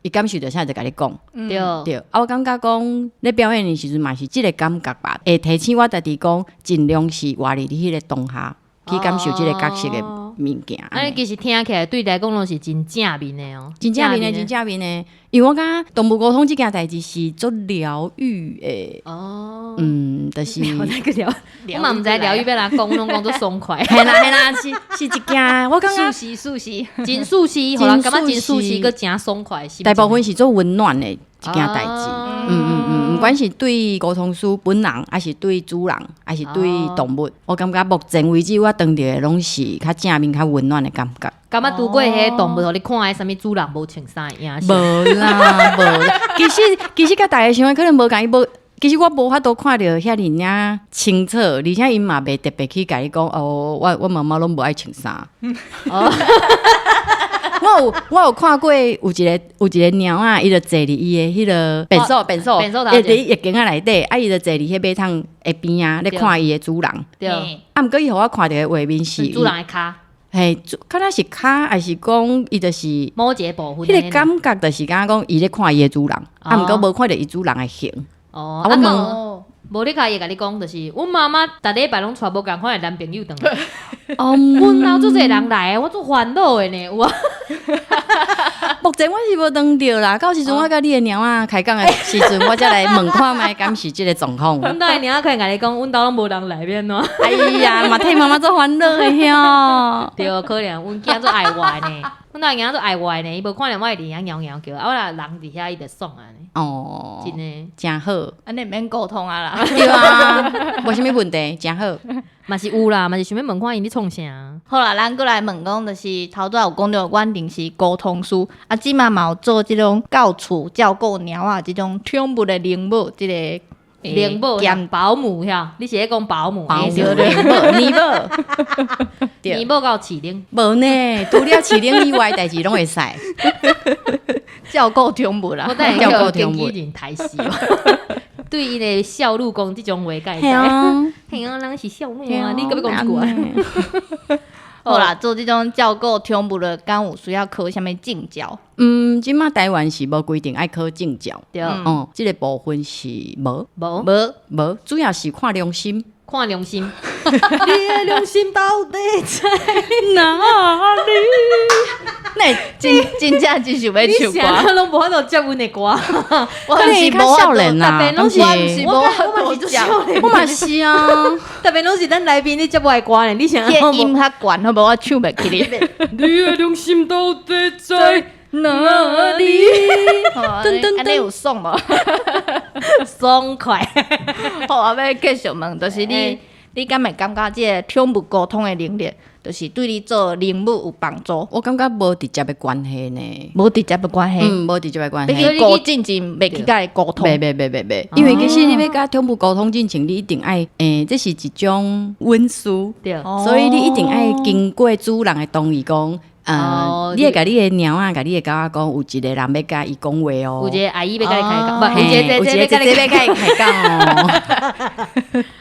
[SPEAKER 3] 伊感受著啥就共你講，
[SPEAKER 2] 對
[SPEAKER 3] 對。啊，我感覺講咧表演的時陣嘛是這個感覺吧，會提醒我家己講，盡量是活佇彼個當下去感受這個角色的物件。
[SPEAKER 2] 啊，其實聽起來對你來講攏是真正面的哦，
[SPEAKER 3] 真正面的，真正面的。因為我感覺動物溝通這件代誌是足療癒的。
[SPEAKER 2] 哦，
[SPEAKER 3] 嗯，就是。
[SPEAKER 2] 我嘛毋知療癒欲按怎講，攏講足爽快。
[SPEAKER 3] 嘿啦嘿啦，是一件，我感覺
[SPEAKER 1] 舒適舒適，
[SPEAKER 2] 真舒適，予人感覺真舒適，閣誠爽快。
[SPEAKER 3] 大部分是足溫暖的一件代誌。嗯嗯嗯，毋管是對溝通師本人，抑是對主人，抑是對動物，我感覺目前為止我當著的攏是較正面、較溫暖的感覺。
[SPEAKER 2] 感覺拄過彼個動物，予你看的啥物主人無穿衫的影
[SPEAKER 3] 像？無啦，無。其實佮大家想的可能無仝，伊無。其實我無法度看著遐爾爾清楚，而且𪜶嘛袂特別去共你講哦，我媽媽攏無愛穿衫。我有看過有一個貓仔，伊就坐佇伊的彼个便所便所，伊佇浴間仔內底，啊，伊就坐佇彼馬桶的邊仔咧看伊的主人。
[SPEAKER 2] 對。
[SPEAKER 3] 啊，毋過伊予我看著的畫面是
[SPEAKER 2] 主人的跤。
[SPEAKER 3] 嘿，敢若是跤，抑是講伊就是
[SPEAKER 2] 某一個部分。
[SPEAKER 3] 彼个感覺就是敢若講伊咧看伊的主人，啊，毋過無看著伊主人的形。
[SPEAKER 2] 哦，啊，我無你較伊會共你講，就是阮媽媽逐禮拜攏帶無仝款的男朋友轉來。
[SPEAKER 3] 哦，
[SPEAKER 2] 阮兜足濟人來，我足煩惱的呢，有啊。
[SPEAKER 3] 目前我是無當著啦，到時陣我佮你的貓仔開講的時陣，我才來問看覓敢是這个狀況。
[SPEAKER 2] 阮兜的貓仔可能共你講，阮兜攏無人來欲按怎？
[SPEAKER 3] 哎呀，嘛替媽媽足煩惱的囂。
[SPEAKER 2] 對，可能阮囝足愛我的呢。阮兜的囝足愛我的呢，伊無看著我會佇遐搖搖叫，啊，我若人佇遐，伊就爽啊。
[SPEAKER 3] 哦，
[SPEAKER 2] 真的，
[SPEAKER 3] 誠好。
[SPEAKER 1] 按呢毋免溝通啊啦。
[SPEAKER 3] 對啊，無啥物問題，誠好。
[SPEAKER 2] 嘛是有啦，嘛是想欲問看𪜶咧創啥。
[SPEAKER 1] 好啦，咱閣來問講，就是頭拄仔有講著，婉婷是溝通師，啊，這馬嘛有做這種到厝照顧貓仔這種寵物的靈母，這個
[SPEAKER 2] 靈母保姆遐，你是咧講保姆？
[SPEAKER 3] 保姆，尼母，
[SPEAKER 2] 尼母到飼奶？
[SPEAKER 3] 無呢，除了飼奶以外，代誌攏會使。
[SPEAKER 1] 照顧寵物啦，
[SPEAKER 2] 我等下叫經紀人刣死。對𪜶的少女講這種話，敢會使？嘿啊，人是少女啊，你閣欲講一句啊？
[SPEAKER 1] 好啦，做這種照顧寵物的，敢有需要考啥物證照？
[SPEAKER 3] 嗯，這馬台灣是無規定愛考證照。
[SPEAKER 2] 對，
[SPEAKER 3] 哦，這個部分是無
[SPEAKER 2] 無
[SPEAKER 1] 無
[SPEAKER 3] 無，主要是看良心，
[SPEAKER 2] 看良心。你的良心到底在
[SPEAKER 3] 哪裡？
[SPEAKER 1] 真真正真想欲唱歌，
[SPEAKER 2] 攏無法度接阮的歌。
[SPEAKER 1] 我是無
[SPEAKER 3] 少年啊，
[SPEAKER 2] 攏是
[SPEAKER 1] 我毋是無
[SPEAKER 2] 我嘛是少年，
[SPEAKER 3] 我嘛是啊。
[SPEAKER 2] 特別攏是咱來賓咧接我的歌呢，你啥
[SPEAKER 1] 音較懸，好無我唱袂起哩。
[SPEAKER 4] 你的良心到底在哪裡？
[SPEAKER 1] 噔噔噔，有爽無？
[SPEAKER 2] 爽快。
[SPEAKER 1] 好，我欲繼續問，就是你，你敢會感覺這個寵物溝通的能力，就是對你做靈媒有幫助？
[SPEAKER 3] 我感覺無直接的關係呢，
[SPEAKER 1] 無直接的關係，
[SPEAKER 3] 嗯，無直接的關係。
[SPEAKER 1] 你去溝進前袂去共伊溝通，
[SPEAKER 3] 袂袂袂袂袂，因為其實你欲佮寵物溝通進前，你一定愛，這是一種文書，
[SPEAKER 2] 對，
[SPEAKER 3] 所以你一定愛經過主人的同意講。你會共你的貓仔，共你的狗仔講，有一個人欲共伊講話哦。
[SPEAKER 2] 有一個阿姨欲共你開講，無，有一個姐姐欲共你
[SPEAKER 3] 開講哦。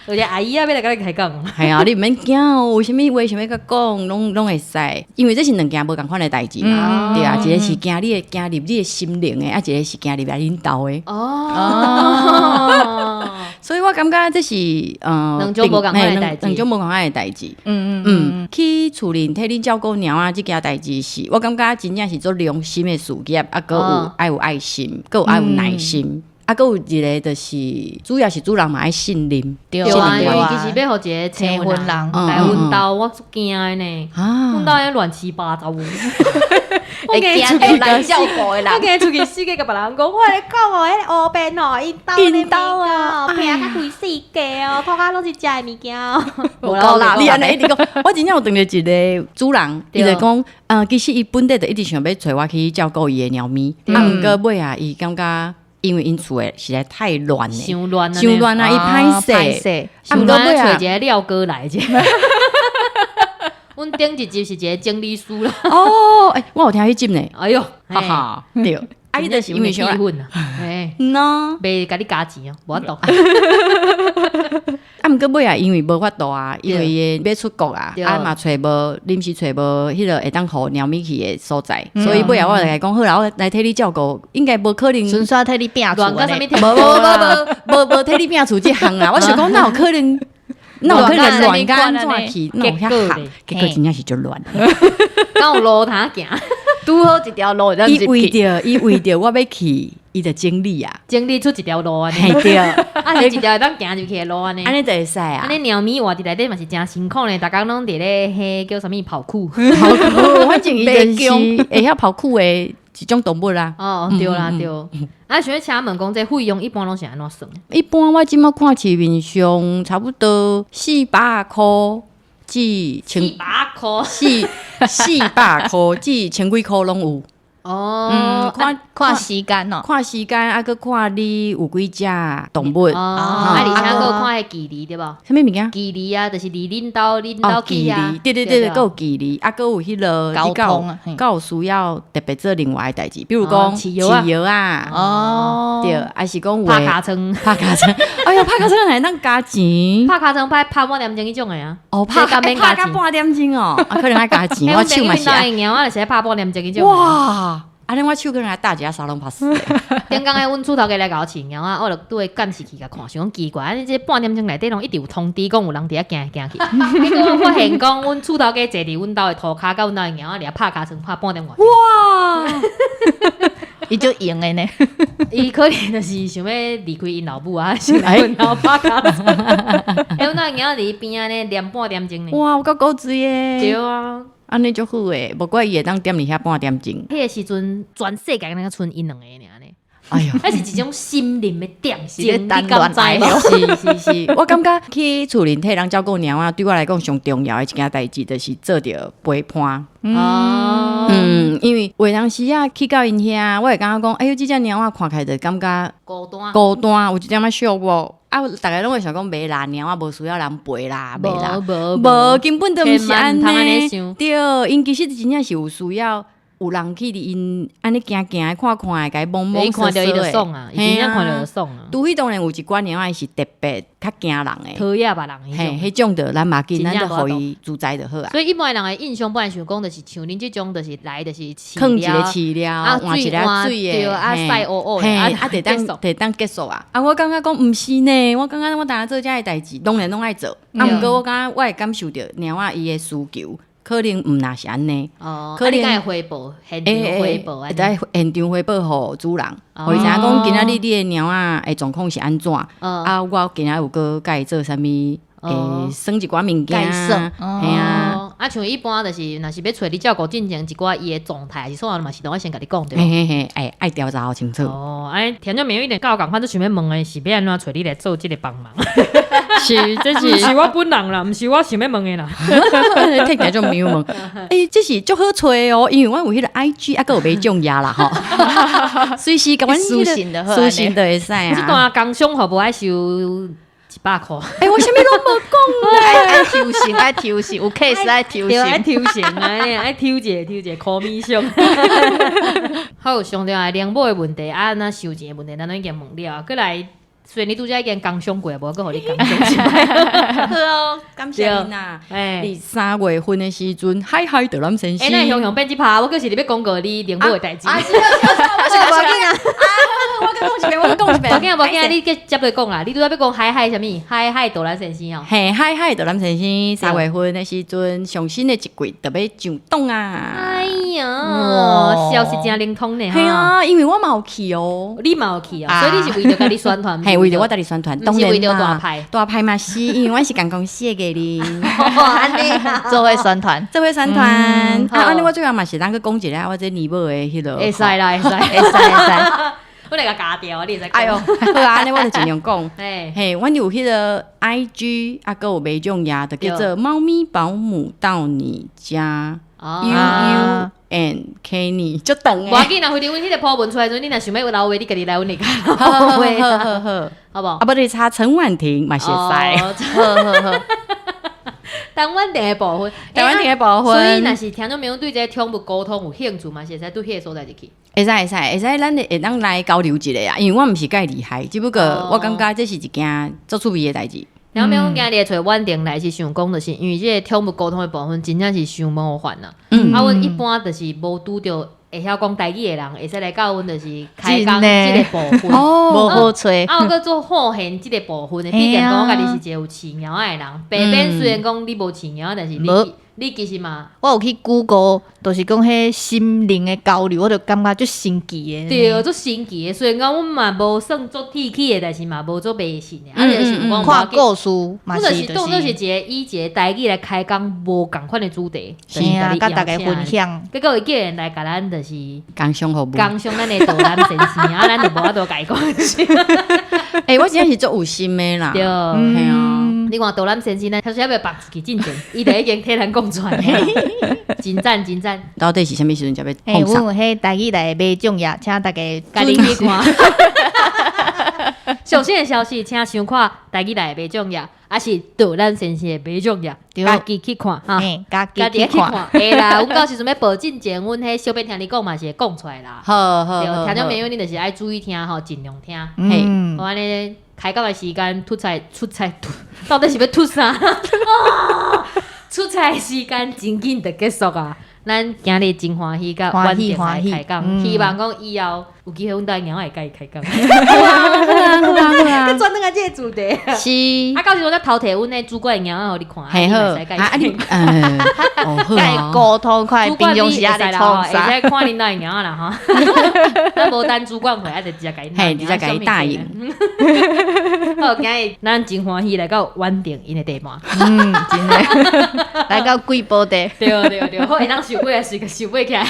[SPEAKER 2] 有一個阿姨仔欲來共你開講。
[SPEAKER 3] 係啊，你毋免驚哦，有啥物話想欲共講，攏會使。因為這是兩件無仝款的代誌嘛，對啊，一個是行你的行入你的心靈的，啊，一個是行入來恁兜的。
[SPEAKER 2] 哦。
[SPEAKER 3] 所以我感覺這是
[SPEAKER 2] 兩種無仝款的代誌，
[SPEAKER 3] 兩種無仝款的代誌。嗯，去厝裡替恁照顧貓仔這件代誌是，我感覺真正是做良心的事業，啊，閣有愛有愛心，閣有愛有耐心，啊，閣有一個就是，主要是主人嘛愛信任。
[SPEAKER 2] 對啊，因為其實欲予一個生份人來阮兜，我足驚的呢。阮兜遐亂七八糟。
[SPEAKER 1] 我驚出去來照顧的人，
[SPEAKER 2] 我驚出去四界共別人講，我共你講哦，彼個烏邊哦，𪜶兜
[SPEAKER 3] 𪜶兜
[SPEAKER 2] 啊，拼甲規世界哦，塗跤攏是食的物件哦。
[SPEAKER 1] 無夠啦，
[SPEAKER 3] 你按呢一直講，我真正有碰著一個主人，伊就講，其實伊本底就一直想欲揣我去照顧伊的貓咪，啊，毋過尾啊，伊感覺因為𪜶厝的實在太亂了，
[SPEAKER 2] 傷亂
[SPEAKER 3] 傷亂啊，伊歹勢，
[SPEAKER 2] 啊，毋過尾啊，揣一個廖哥來者。阮頂一集是一個整理師啦。
[SPEAKER 3] 哦，欸，我有聽彼集呢。
[SPEAKER 2] 哎喲，
[SPEAKER 3] 哈哈，對，啊，伊就是因為
[SPEAKER 2] 氣氛啊，嘿，
[SPEAKER 3] 喏，
[SPEAKER 2] 袂共你加錢哦，無法度。
[SPEAKER 3] 啊，毋過尾啊，因為無法度啊，因為伊欲出國啊，啊嘛揣無臨時揣無彼個會當予貓咪去的所在，所以尾啊，我就共伊講好啦，我來替你照顧，應該無可能。
[SPEAKER 1] 純粹替你摒厝。
[SPEAKER 3] 無無無無無無替你摒厝這項啦，我想講哪有可能？那有可能亂共按怎去？那有遐行，結果真正是足亂。
[SPEAKER 2] 敢有路通行？
[SPEAKER 1] 拄好一條路，
[SPEAKER 3] 伊為著我欲去，伊就整理啊，
[SPEAKER 2] 整理出一條路按呢。
[SPEAKER 3] 嘿對，
[SPEAKER 2] 啊是一條會當行入去的路按呢。
[SPEAKER 3] 按呢就會使啊。
[SPEAKER 2] 按呢貓咪活佇內底嘛是誠辛苦呢，逐工攏佇咧彼叫啥物跑酷。
[SPEAKER 3] 跑酷，反正伊就是會曉跑酷的一種動物啦。
[SPEAKER 2] 哦，對啦對。啊，想欲請問講，這費用一般攏是按怎算？
[SPEAKER 3] 一般我這馬看市面上差不多400箍至千
[SPEAKER 2] 400箍，400
[SPEAKER 3] 箍至千幾箍攏有。
[SPEAKER 2] 哦，
[SPEAKER 3] 看
[SPEAKER 1] 看時間哦，
[SPEAKER 3] 看時間，啊，閣看你有幾隻動物。
[SPEAKER 2] 哦，啊，而且閣有看彼距離對無？
[SPEAKER 3] 啥物物件？
[SPEAKER 2] 距離啊，就是離恁兜，恁兜去啊。
[SPEAKER 3] 對對對，閣有距離，啊，閣有彼個
[SPEAKER 1] 交通啊，
[SPEAKER 3] 閣有需要特別做另外的代誌，比如講飼藥啊，
[SPEAKER 1] 哦，
[SPEAKER 3] 對，還是講
[SPEAKER 2] 拍尻瘡，
[SPEAKER 3] 拍尻瘡，哎喲，拍尻瘡會當加錢？
[SPEAKER 2] 拍尻瘡拍拍半點鐘彼種的啊？
[SPEAKER 3] 哦，拍拍甲半點鐘哦，啊，可能愛加錢，我手嘛是。
[SPEAKER 2] 貓仔就是拍半點鐘彼種。
[SPEAKER 3] 哇！按呢我手可能愛搭一下沙龍拍死。
[SPEAKER 2] 頂工的阮厝頭家來共我飼貓仔，我就拄個監視器共看，想講奇怪，按呢這半點鐘內底攏一直有通知講有人佇遐行來行去。結果我發現講，阮厝頭家坐佇阮兜的塗跤，佮阮兜的貓仔佇遐拍尻瘡拍半點外。
[SPEAKER 3] 哇！
[SPEAKER 1] 伊足閒的呢，
[SPEAKER 2] 伊可能就是想欲離開𪜶老母啊，想來阮兜拍尻瘡。欸，阮兜的貓仔佇邊仔呢，黏半點鐘呢。
[SPEAKER 3] 哇，有夠古錐的。
[SPEAKER 2] 對啊。
[SPEAKER 3] 按呢足好的，無怪伊會當踮佇遐半點鐘。
[SPEAKER 2] 彼個時陣，全世界敢若賰𪜶兩个爾呢。
[SPEAKER 3] 哎喲，
[SPEAKER 2] 彼是一種心靈的點
[SPEAKER 1] 鐘，
[SPEAKER 2] 你敢知無？
[SPEAKER 3] 是是是，我感覺去厝裡替人照顧貓仔，對我來講上重要的一件代誌，就是做著陪伴。
[SPEAKER 2] 哦，
[SPEAKER 3] 嗯，因為有當時啊，去到𪜶遐，我會感覺講，哎喲，這隻貓仔看起來就感覺
[SPEAKER 2] 孤單，
[SPEAKER 3] 孤單，有一點仔寂寞。啊，逐家攏會想講，袂啦，貓仔無需要人陪啦，袂啦，無，根本就毋是按呢。對，𪜶其實真正是有需要。有人去佇𪜶按呢行行的看看的，共伊摸摸
[SPEAKER 2] 伊看著伊就爽啊，伊真正看著就爽啊。
[SPEAKER 3] 除非當然有一寡貓仔是特別較驚人的，
[SPEAKER 2] 討厭別人彼種。
[SPEAKER 3] 彼種就咱嘛緊，咱就予伊自在就好啊。
[SPEAKER 2] 所以一般人的印象本來想講，就是像恁這種，就是來就是
[SPEAKER 3] 囥一个飼料，換一个水的，
[SPEAKER 2] 啊，曬烏烏的，
[SPEAKER 3] 啊，就當就當結束啊。啊，我感覺講毋是呢，我感覺我當下做這个代誌，當然攏愛做。啊，毋過我感覺我會感受著貓仔伊的需求。可能毋若是按呢。
[SPEAKER 2] 哦，
[SPEAKER 3] 可能
[SPEAKER 2] 啊你敢會回報現場回報
[SPEAKER 3] 會使現場回報予主人，予伊知影講今仔日你的貓仔的狀況是按怎，啊，我今仔有閣共伊做啥物，會耍一寡物件，
[SPEAKER 1] 介紹
[SPEAKER 3] 嘿啊，
[SPEAKER 2] 哦，啊，像一般就是，若是欲揣你照顧進前一寡伊的狀態，是啥嘛是攏愛先共你講著。
[SPEAKER 3] 嘿嘿嘿，欸，愛調查予清楚。
[SPEAKER 4] 哦，按呢聽眾朋友一定佮我仝款，都想欲問的是欲按怎揣你來做這个幫忙？
[SPEAKER 3] 是，這
[SPEAKER 4] 毋
[SPEAKER 3] 是
[SPEAKER 4] 是我本人啦，毋是我想欲問的啦。
[SPEAKER 3] 聽聽眾朋友問，欸，這是足好揣哦，因為阮有彼个 IG 啊，閣有馬眾頁啦吼，隨時共阮
[SPEAKER 1] 私訊就好
[SPEAKER 3] 私訊就會使啊。
[SPEAKER 2] 這段工商服務愛收100箍。
[SPEAKER 3] 欸，我啥物攏無講咧，
[SPEAKER 1] 愛抽成，愛抽成，有 case 愛抽
[SPEAKER 2] 對，愛
[SPEAKER 1] 成，
[SPEAKER 2] 抽成啊，愛抽一个，抽一个 commission。好，上重要的奶母的問題，啊，按怎收錢的問題，咱攏已經問了。閣來，雖然你拄才已經工商過，無閣予你工商一擺。
[SPEAKER 3] 好哦，感謝恁啊！
[SPEAKER 2] 欸，
[SPEAKER 3] 佇3月份的時陣，海海導覽先生。
[SPEAKER 2] 欸，那雄雄變這趴，我閣是咧欲廣告你奶母的代誌。
[SPEAKER 3] 啊，是啊是啊，我是無要緊啊！我閣講一遍，我閣講一遍。
[SPEAKER 2] 無緊無緊，你繼接落講啦。你拄才欲講海海啥物？海海導覽先生哦。
[SPEAKER 3] 嘿，海海導覽先生3月份的時陣，上新的一季就欲上檔啊！
[SPEAKER 2] 哎呀，消息真靈通呢！
[SPEAKER 3] 嘿啊，因為我嘛有去哦。
[SPEAKER 2] 你嘛有去哦，所以你是為著家己宣傳。
[SPEAKER 3] 嘿，為著我家己宣傳，
[SPEAKER 2] 毋是為著大派。
[SPEAKER 3] 大派嘛是，因為阮是仝公司的藝人。
[SPEAKER 2] 按呢，
[SPEAKER 1] 做伙宣傳，
[SPEAKER 3] 做伙宣傳。啊，按呢我最後嘛是當閣講一下我這年母的彼个。
[SPEAKER 2] 會使啦，會使，
[SPEAKER 1] 會使會使。
[SPEAKER 2] 我來共加掉啊，你會使。
[SPEAKER 3] 哎喲，好啊，按呢我就盡量講。
[SPEAKER 2] 嘿，
[SPEAKER 3] 阮有彼个 IG 啊，閣有馬眾頁，就叫做貓咪保姆到你家。U U and Kenny 足長的。
[SPEAKER 2] 無要緊啊，反正阮彼个 po 文出來時陣，你若想欲留話，你家己來阮的家留
[SPEAKER 3] 好好
[SPEAKER 2] 話，
[SPEAKER 3] 好好，
[SPEAKER 2] 好無？
[SPEAKER 3] 啊，無你查陳婉婷嘛是會使。
[SPEAKER 1] 好好好。
[SPEAKER 2] 陳婉婷的部分，
[SPEAKER 3] 陳婉婷的部分。
[SPEAKER 2] 所以若是聽眾朋友對這个寵物溝通有興趣嘛，是會使對彼个所在入去。
[SPEAKER 3] 會使會使會使，咱會當來交流一下啊，因為我毋是介厲害，只不過我感覺這是一件足趣味的代誌。
[SPEAKER 2] 然後，阮今日揣婉婷來是想講，就是因為這个寵物溝通的部分，真正是傷麻煩啦。啊，阮一般就是無拄著會曉講台語的人，會使來佮阮就是開講這个部分。
[SPEAKER 1] 無好揣。
[SPEAKER 2] 啊，有閣做奉獻這个部分的，畢竟講我家己是一個有飼貓仔的人。白邊雖然講你無飼貓，但是你其實嘛，
[SPEAKER 1] 我有去 Google，就是講彼心靈的交流，我就感覺足神奇的。
[SPEAKER 2] 對，足神奇的。雖然講阮嘛無算足鐵齒的，但是嘛無足迷信的。啊，就是講
[SPEAKER 1] 看故事，
[SPEAKER 2] 阮就是當做是一個以一个台語來開講無仝款的主題，
[SPEAKER 1] 是啊，佮大家分享。
[SPEAKER 2] 結果伊竟然來共咱就是
[SPEAKER 3] 工商服務，
[SPEAKER 2] 工商咱的導覽先生，啊，咱就無法度共伊講。
[SPEAKER 3] 欸，我真正是足有心的啦。
[SPEAKER 2] 對，
[SPEAKER 3] 嘿啊。
[SPEAKER 2] 你看導覽先生呢，他說猶未放出去進前，伊就已經替咱講出來，真讚真讚。
[SPEAKER 3] 到底是啥物時陣才欲
[SPEAKER 1] 放送？阮有彼台語內的馬眾頁，請大家
[SPEAKER 2] 家己去看。上新的消息，請收看台語內的馬眾頁，抑是導覽先生的馬眾頁，家己去看哈，
[SPEAKER 1] 家己去看。
[SPEAKER 2] 會啦，阮到時陣欲報進前，阮彼小編聽你講嘛是會講出來啦。
[SPEAKER 3] 好好，
[SPEAKER 2] 對，聽眾朋友，你就是愛注意聽吼，盡量聽。
[SPEAKER 1] 嘿，
[SPEAKER 2] 我按呢開講的時間出差出差，到底是欲吐啥？出差的時間真緊就結束啊！咱今日真歡喜，佮婉婷來開講，希望講以後有機會，阮兜貓仔會佮伊開講。
[SPEAKER 3] 好啊好啊好啊！
[SPEAKER 2] 閣轉轉來這个主題。
[SPEAKER 3] 是。
[SPEAKER 2] 啊，到時我才偷提阮的主管的貓仔予你看，
[SPEAKER 3] 嘿好。啊你，哦好啊。
[SPEAKER 1] 溝通快，平常時也咧創啥？
[SPEAKER 2] 會使看恁兜的貓仔啦吼。咱無等主管回來，就直接共伊。
[SPEAKER 3] 嘿，直接共伊答應。
[SPEAKER 2] 好，今日咱真歡喜來到婉婷𪜶的地盤。
[SPEAKER 1] 嗯，真的。來到貴寶地。
[SPEAKER 2] 對對對，好，會當收尾是閣收尾起來。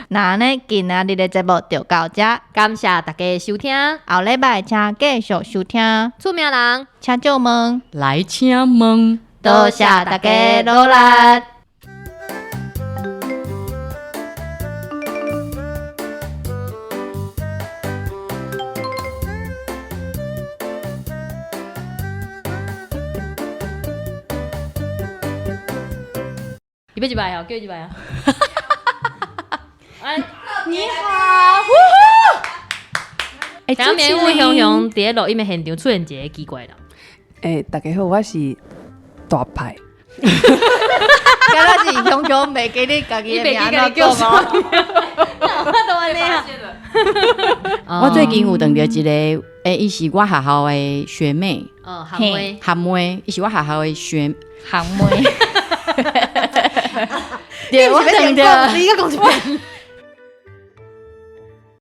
[SPEAKER 1] 那呢，今仔日的節目就到這，
[SPEAKER 2] 感謝大家收聽，
[SPEAKER 1] 後禮拜請繼續收聽。
[SPEAKER 2] 出名人，
[SPEAKER 1] 請借問，
[SPEAKER 3] 來請問，
[SPEAKER 1] 多謝大家努力。
[SPEAKER 2] 你欲一擺哦，叫一擺哦。
[SPEAKER 3] 你好，
[SPEAKER 2] 欸，前面阮雄雄佇咧錄音的現場出現一个奇怪人。
[SPEAKER 5] 欸，大家好，我是大派。
[SPEAKER 1] 敢若是雄雄袂記得家己的名怎講哦。
[SPEAKER 2] 我都按呢啊。
[SPEAKER 3] 我最近有碰著一个，欸，伊是我學校的學妹。
[SPEAKER 2] 哦，學妹。
[SPEAKER 3] 學妹，伊是我學校的學
[SPEAKER 1] 學妹。
[SPEAKER 3] 對，我斷著，
[SPEAKER 2] 你閣講一遍。